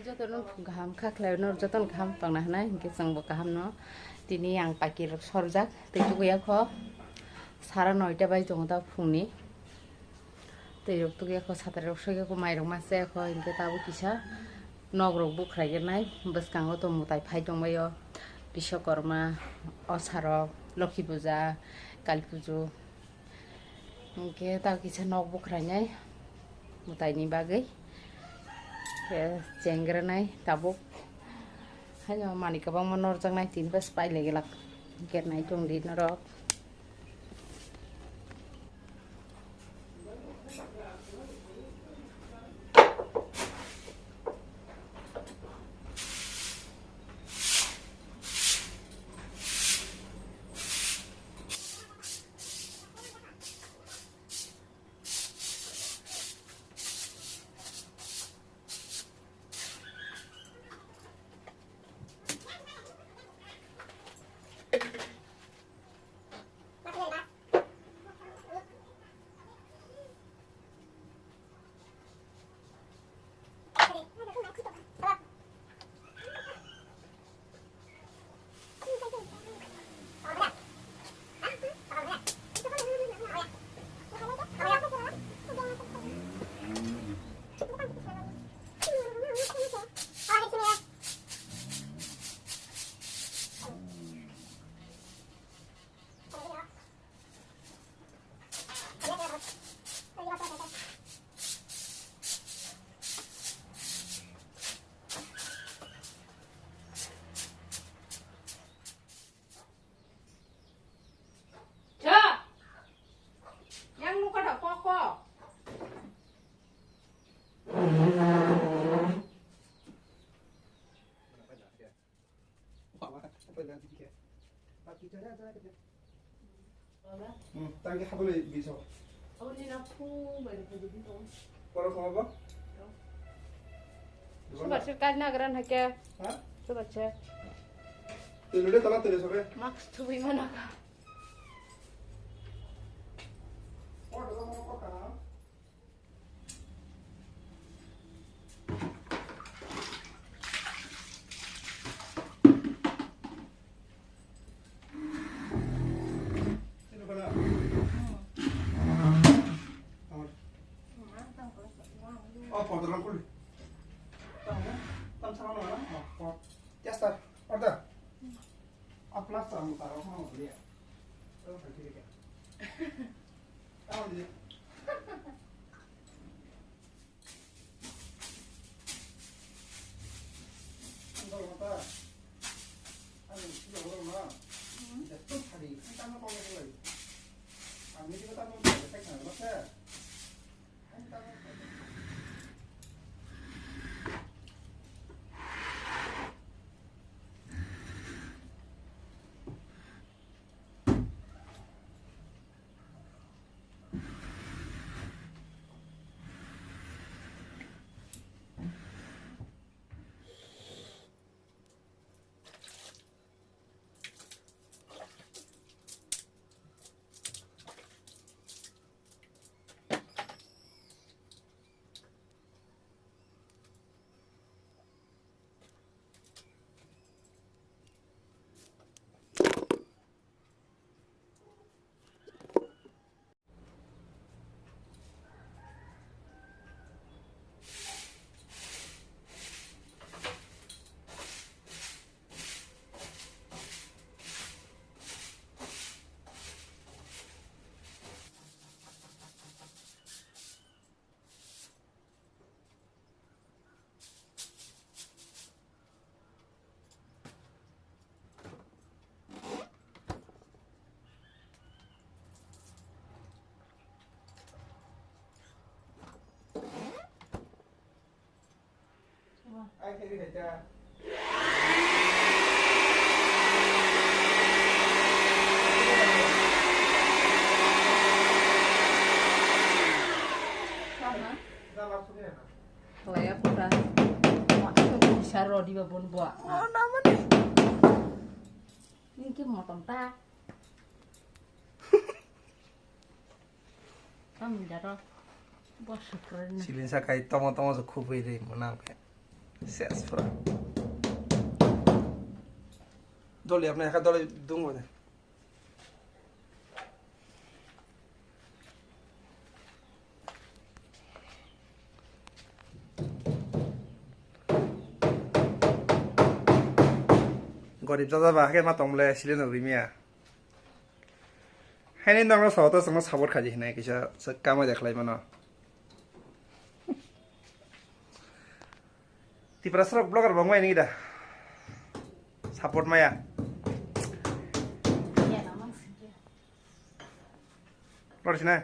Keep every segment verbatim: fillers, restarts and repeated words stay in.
Jotono kaham kha khlai, no jotono kaham tongna hwnai, hinkhe chwngbo kaham no. Tini ang pakirok sorjak, tei tukuya kho sara noita bai tongo ta phungni. Tei rok tukuya kho, satrai rok sokya kho, mai rok ma chaya kho, hinkhe tabuk kisa nok rok bukhrai gwnai, bwskango to mwtai phai tongbaio, Biswakorma, Osarok, Lokhi Puja, Kali Pujo. Hinkhe ta kisa nok bukhrainai mwtaini bagwi. Khe chengranai tabuk. Haino manwi kwbangma norjaknai tini bas pailai glak. Hinkhe naitung di norok. Cha! Yang nukha da kok kok. Hmm, tangki habole biso. Poro khama ba? Subar sir kaj na gran hake. Ha? Subar sir. Tele de tala tele sobe. Max tu bi mana ka. Waya pura. Wah, aku bisa rodi babon buah. Oh, nama nih? Motom ta. Tamo jaro. Bo sukroi na. Silin sakai tomo tomo se khupui ri mwnang khe. Ses pura. Doli apne hakha doli dungo de. Gorib jaja ba hakhe ma tong le silin rw ri miya. Haini nokno sao to chwngno support khaidi hinai kisa swk kama de khlai mano. Tiprasa rok vlogger bo wngmani da. Support maya. Lor sinai.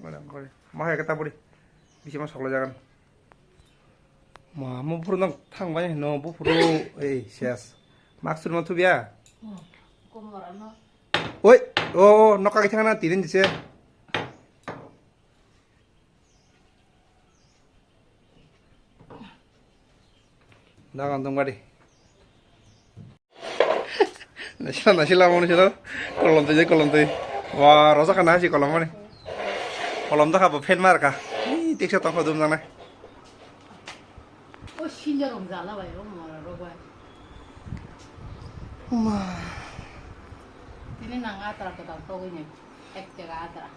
Wala kore. Ma hai kata buri. Bisi ma sokla jagan. Ma mo phuru nang thang bai no bo phuru ei ses. Maksud ma thubia. Komor ano. Oi, o, o, nokha khe thangna tinin dise. Dagan dong gadi. Nasila, nasila, mo nasila. Kolom twi, kolom twi. Wa, rosa kana si kolom mani. Kolom da kha bo phen mar ka. Ih, teksa tong kho dum nang nai. O sinja rong jala bai, o mora rok bai. Ma. Tini nang atra ko tang togwi nai. Ek jaga atra.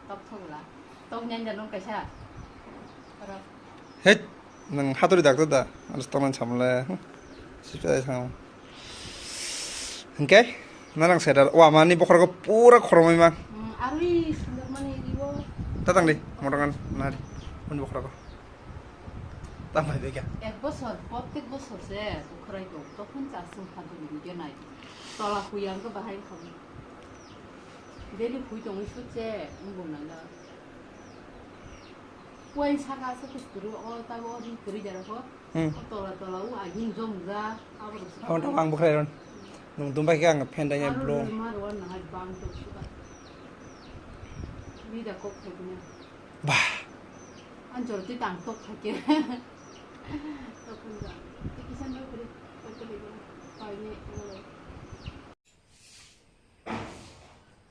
Tok thogla. Tok nyan janong kaisa. Aro. Het. Nang haturi dakto da. Anos tongnan samle. Sipai sang. Hingke? Nanang sedar. Wa mani bokhorok pura khoromoi ma. Hmm, arwi sundor mani ribo. Tatang di, motongan nari. Mani bokhorok. Tambai bega. Ek bosor, prottek bosor se bukhrai ko. Tokhon chasung haduri video nai. Tola huyang ko bahai khawi. Daily hui tongwi sut se, wngbo nai la. Puain saka se kusturu, o tabo o ri kuri jara ko. Hmm. O tola tola o agin jom ja, abo rok se. Hon tong ang bukhrai ron. Nung dum bai khe ang phen dai nya. Aro blo. Rwma rwar nang ai bang to suka. Ni da kok thai kuni. Bah. An jor ti tang tok thai ke. Tok khun ja. Ti kisan ro kuri. Tok kuri. Pai ne.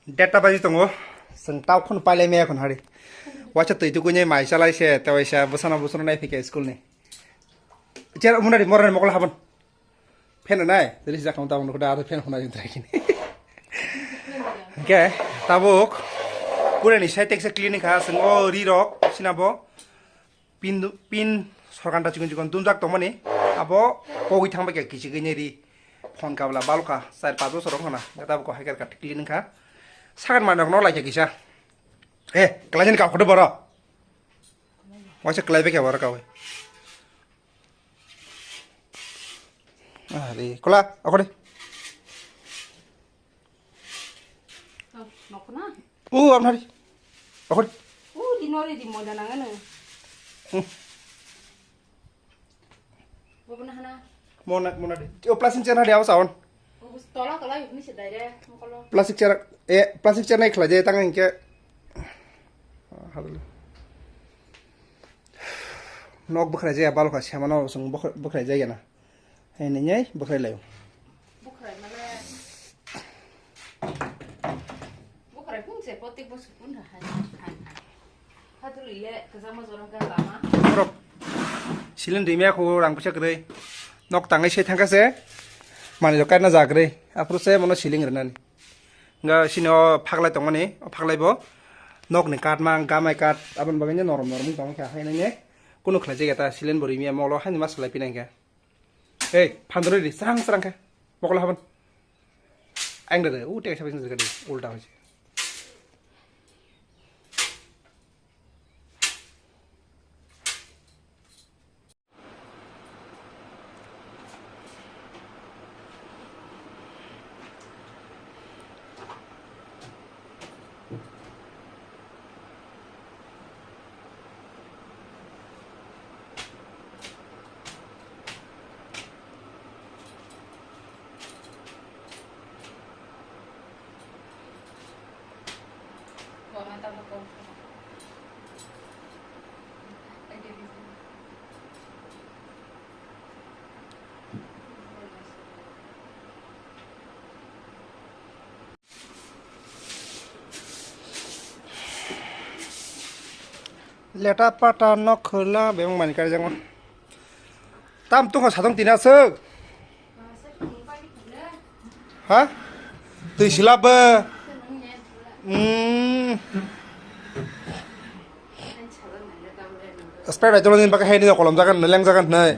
Deta baji tongo, chwng tau khun pailai maya khun hari. Waisa twi tukui nai mai chalai se, tei waisa bwsano bwsano nai phikha school ni. Chair munari morani mokol habon. Fan nai, teri sijak kham tabuk nukho da, fan khuna jeng trai kini. Hingke, tabuk, purani side tekse clean kha, chwng o ri rok, sina bo. Pin, pin sorkar da chikon chikon dunjak tongmani, abo kogwi thangbai khe kichigwi nai ri phone kabla balokha char panch bosor wngkhana, gata bo hai khe clean wngkha. Sakhat manwi rokno lai khe kisa. Eh, kwlaini kap khoto boro. Waisa kwlai bai khe boro kawi. Ari, kola, okore. Oh, nokna? Oh, amnari. Okore. Oh, di nori di moda nangano. Hmm. Bobo na hana. Mona, mona di. Oh, plastic chair hari awas awan. Oh, tola tola yuk ni se dai re, mokolo. Plastic chair, eh, plastic chair nai khlai je tang hingke. Ah, hadal. Nok bwkhrai jaya balokha semano song bwkhrai jaya na. Hai nini bwkhrai layo. Bwkhrai male. Bwkhrai phung se potik bo sukun ra hai, hai, hai. Hatuli le kwchangma jorang ka lama. Borok. Silin rimya khu rang pusa kwrwi. Nok tangai se thangka se. Mani jo kaina ja kwrwi. Aphuru se mono siling rwnani. Nga sini o phaklai tongmani, o phaklai bo. Nokni kath ma, gamai kath, aboni bagwi norom norom wng tongkha. Hai nini. Kunu khlai jaya ta silin bo rimya molo haini ma swlai pinai kha. Ei, phandoroi di, srang srang khe. Mokol habon. Ang de, u teka sabai sing de, ulta hoise. Leta pata nok khwla bebak mani kari jangma. Tam tungkha satong tina suk. Ha? Twi silap bo. Hmm. Sprite bai tolo ni bagwi hai ni kolom jagan, leng jagan nai.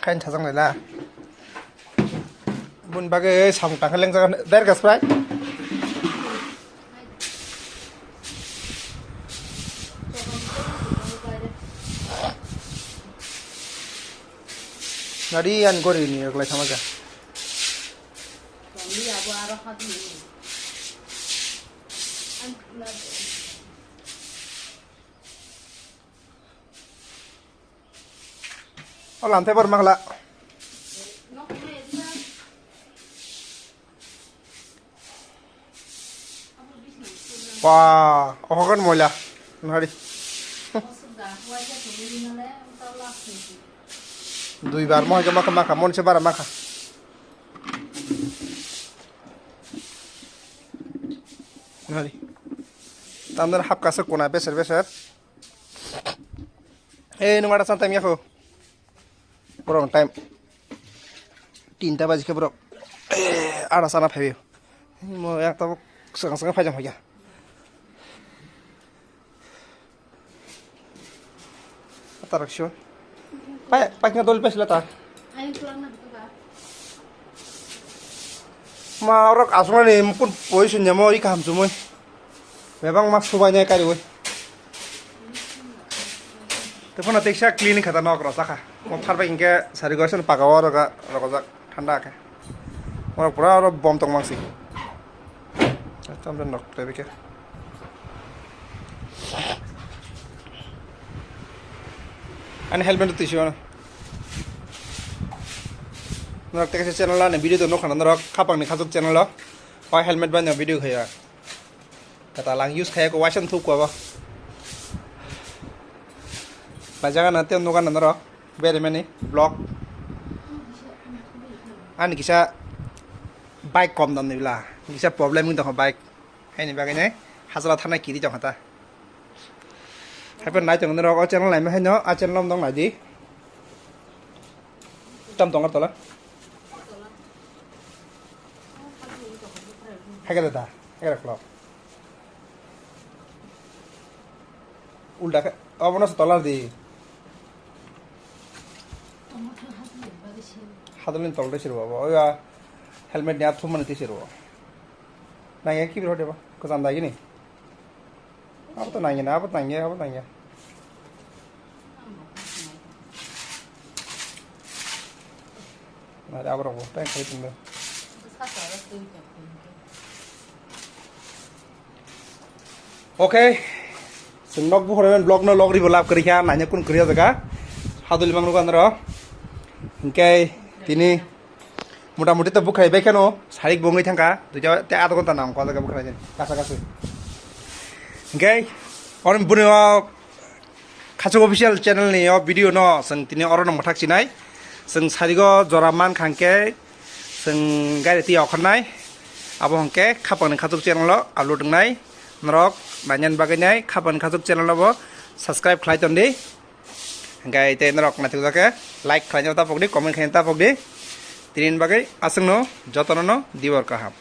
Kain thajak nai la. Bun bagwi samung tangkha leng jagan der gas Sprite. Nadi an gori ni oklai sama ja. O lamte bor mangla. Wah, ohokan moila. Nari. Dui bar mo hake maka maka mon se bara maka. Nari. Tamdar hapkasa kona beser beser. Eh, nung ada santai miya ko. Borok time tinta baji khe borok, eh, ada sana phaiwi. Mo yak tabuk swkang swkang phaijak phaikha. Tarok sio. Pai, pai kna dol pesla ta. Ma orok aswknani mukun poi sunyamo i kaham chumui. Bebak ma subainai kariui. Tephano teksa clean khata nok rok sakha. Mo pharbai hinkhe sari goisan paka o roga rogojak thanda khe. Orok pura oro bom tong mangsi. Tamre nok tebike. Ani helmet twi sio. Norok teksa channel ani video to nokha norok khapang ni khachuk channel o. Pai helmet bai no video khaya. Kata lang use khaya ko waisa thuk ko ba. Ba jaga na tem nokan norok. Bere mani block. Ani kisa bike kom dam ni bila. Kisa problem ni tong bike. Haini bagwi nai hajala thana kiri tong ta. Haipor nai tong norok o channel nai ma haino a channel om dong nai di. Tam tong tola. Hega da, hega klo. Ulta khe, obono se tolar di. Hadalni tol de sirbo, oya helmet ni athum mani tisirbo. Nangya ki biro deba, kosan dagi ni. Abo to nangya na, abo to nangya, abo to nangya. Nari abo rok bo, tang khai tong do. Okay. Chwng nok bukhuk rwmani vlog no log ribo lab kwrwi kha, naina kun kwrwi o jaga. Haduli mang rwkha naro. Hinkhe tini mota moti to bukhai bai kheno, sarik bo wngwi thangkha. Duita tei adha ghonta nang kha o jaga bukhai jani. Kasa kasi. Hinkhe oro bwrwi o Khachuk Official channel ni o video no chwng tini oro no mwthak sinai. Chwng sarigo jora man khangkhe chwng gari twi okhornai. Abo hwnkhe Khapangni Khachuk channel o upload wngnai. Norok nainani bagwi nai Khapangni Khachuk channel o bo subscribe khlai ton di. Hwnkhe tei norok naithok jakhe like khlaina tapok di, comment khlaina tapok di. Tini bagwi aswkno jotono no dibor kaham.